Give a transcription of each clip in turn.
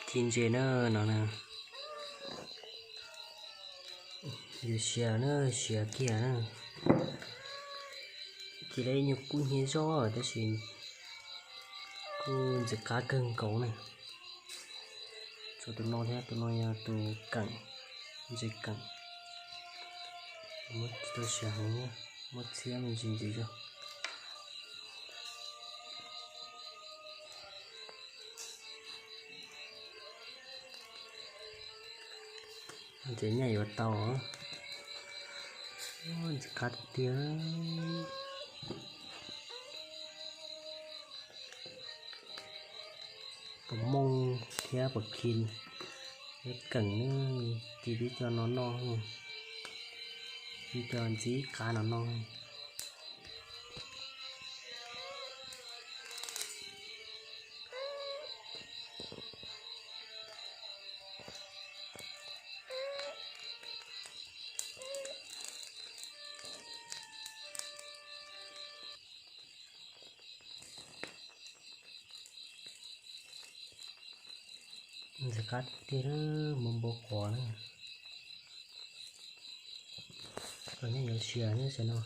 Khi ntses na no na. Yuav siav na, siav kiag na. Khi la nyuag kub hnyiab zog tab sis kuj ntxim qab kawg nkaus na. Tshuav tus no thiab, tus no yog tus keem, ntses keem. Muab tsis tau siav heev, muab txhiab me ntsis ntxiv zog. Ces nyaj yuav tau. Ntxim qab tiag tiag. Puas mooj thiab puas khi, keem, ci tib co no noj, tib co ntxim qab no noj. Ntxim qab tiag, npau npau quav na. Koj nyob yuav siav nyob xwb no.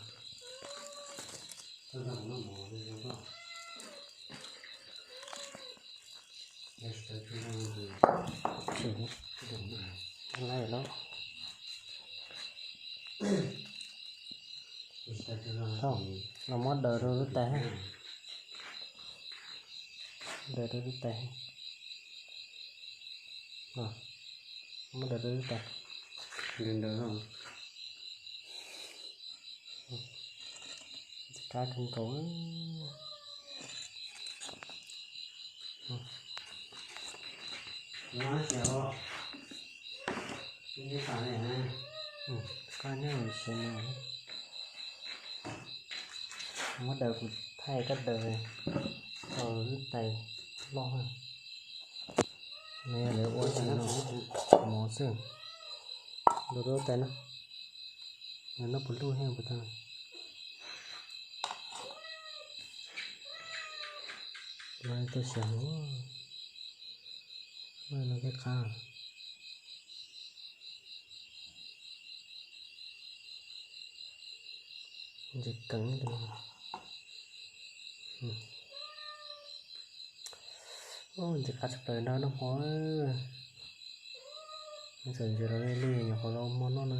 Los muab daws rau lub tais, daws rau lub tais. Muab daws rau lub tais. Qab kawg nkaus. Qab nyob xwb no. Muab daws kuv thaij koj daws rau lub tais loj. No yog lawv ua xwb no, mov xwb. Daws rau lub tais no. Noj puas luj thiab puas tau. Mas tau siav heev. Mas no thiaj qab. Ntses keem. Ntses qab tshaj plaws nrog noj hmo. Txawm ntses los li nyuam qhuav los muag noj no.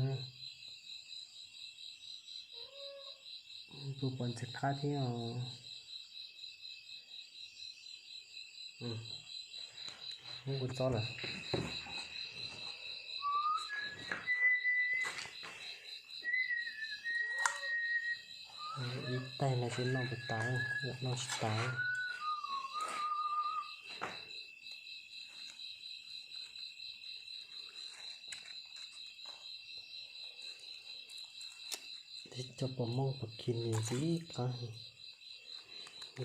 Kuj pom ntses qab thiab os. Muab kuv txob lawm. Ib tais no tsis noj puas tas, noj tsis tas. Cov pom mooj pom kis ntxim qab.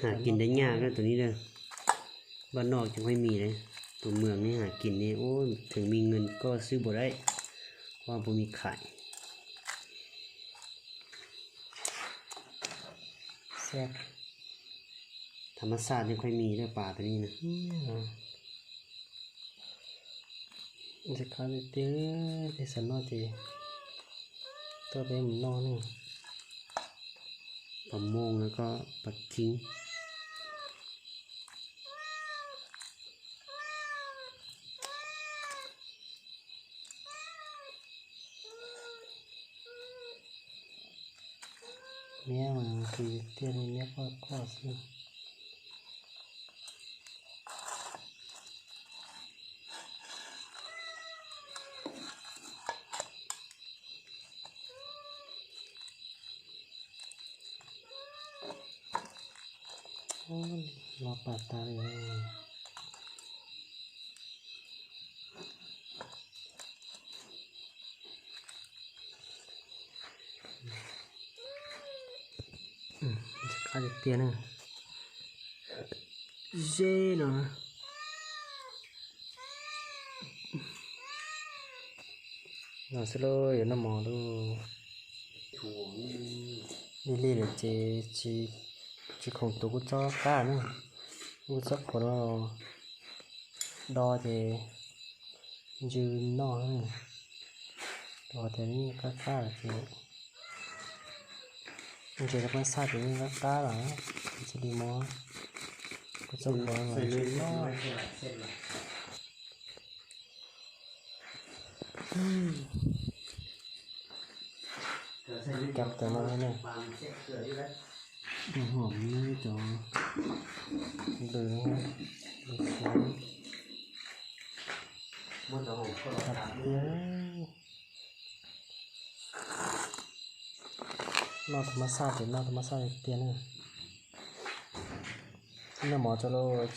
Hais kis ntawd nyaj tus ni, npaj noj ces kuj mis li. Tus mws ne hais kis ne, ub, theem mis nkees koj xwb puas dab, koj puas mis khais. Tham mas xaj thiaj khuaj mis lawm pas tus ni na. Ntxim qab tiag tiag, tej xav noj ces tuaj peb mus noj ne. Pom mooj los koj pas kis. Miab mas kis tiag li, miab quaj quaj xwb. Los pas tas li. Ntxim qab tiag tiag na. Zeb no. No xwb lauj, yuav noj mov lauj. Lig lig lawm ces tsis, tsis khoom tus kuj txob qab na. Kuj txob qhuav no. Do ces ntsw noj, do ces yeej qab qab lawm ces, ntses rau pab xaj ces yeej qab qab lawm, thiaj li muab kua txob qhuav los ntsw noj. Cov tam no ne, nws hom cov lws, lws xwb. Noj tus mab xaj ces noj tus mab xaj tiag tiag na. Noj mov tso lauj.